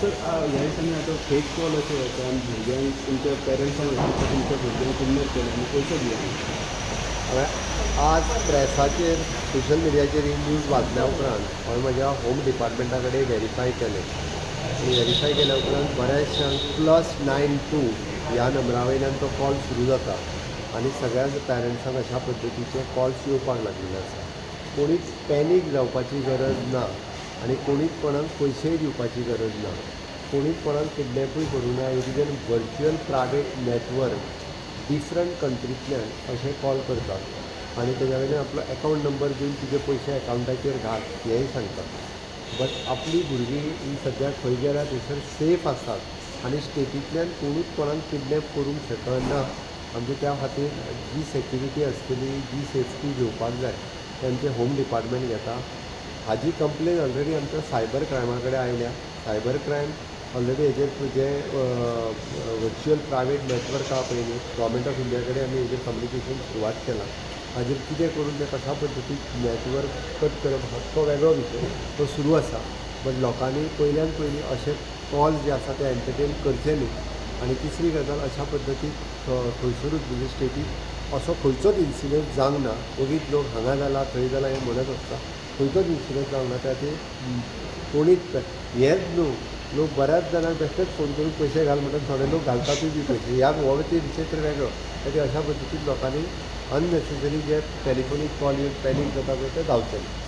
Sir, ह्या दिसांनी आतां फेक कॉल अशे येता आनी भुरग्यांक, तुमच्या पेरंट्सांक येता, तुमच्या भुरग्यांक किडनॅप केलें आनी पयशे दिया. हांवें आज प्रेसाचेर, सोशल मिडियाचेर ही न्यूज वाचल्या उपरांत हांवें म्हज्या होम डिपार्टमेंटा कडेन वेरीफाय केलें आनी वेरीफाय केल्या उपरांत बऱ्याचशांक +92 ह्या नंबरा वयल्यान तो कॉल सुरू जाता आनी सगळ्याच पॅरंट्सांक अशा पद्दतीचे कॉल्स येवपाक लागिल्ले आसा. कोणीच पॅनीक जावपाची गरज ना आनी कोणीच कोणाक पयशेय दिवपाची गरज ना. कोणीच कोणाक किडनॅपूय करूं ना. It is an virtual private network. Different कंट्रींतल्यान अशे कॉल करतात आनी तेज्या वयल्यान आपलो एकावंट नंबर दिवन तुजे पयशे एकावंटाचेर घाल हेंय सांगतात. बट आपली भुरगीं ही सद्याक खंय गेल्या थंयसर सेफ आसात आनी स्टेटींतल्यान कोणूच कोणाक किडनॅप करूंक शकना. आमचे त्या खातीर जी सेक्युरिटी आसतली, जी सेफ्टी घेवपाक जाय, ते आमचें होम डिपार्टमेंट घेता. हाजी कंप्लेन ऑलरेडी आमच्या सायबर क्रायमा कडेन आयल्या. सायबर क्रायम ऑलरेडी हेजेर, जे वर्च्युअल प्रायवेट नॅटवर्क आहा पळय न्ही, गव्हर्मेंट ऑफ इंडिया कडेन आमी हेजेर कम्युनिकेशन सुरवात केलां. हाजेर कितें करून तें कशा पद्दतीन नॅटवर्क कट करप हा तो वेगळो विशय, तो सुरू आसा. बट लोकांनी पयल्यान पयलीं अशे कॉल जे आसा ते एंटरटेन करचे न्ही. आनी तिसरी गजाल, अशा पद्दतीन खंयसरूच, म्हणजे स्टेटीक असो खंयचोच इन्सिडंट जावंक ना. ओगीच लोक हांगा जाला, थंय जाला हें म्हणत आसता. खंयचोच इन्सिडंट जावंक ना. त्या खातीर कोणीच हेंच न्हू, लोक बऱ्याच जाणांक बेश्टेच फोन करून पयशे घाल म्हणटात. थोडे लोक घालतातूय बी पयशे. ह्या हो ते विशय तर वेगळो. त्या खातीर अशा पद्दतीन लोकांनी अननेसेसरी जे टेलिफोनीक कॉल येवन पॅनीक जाता पळय, ते जावचें न्ही.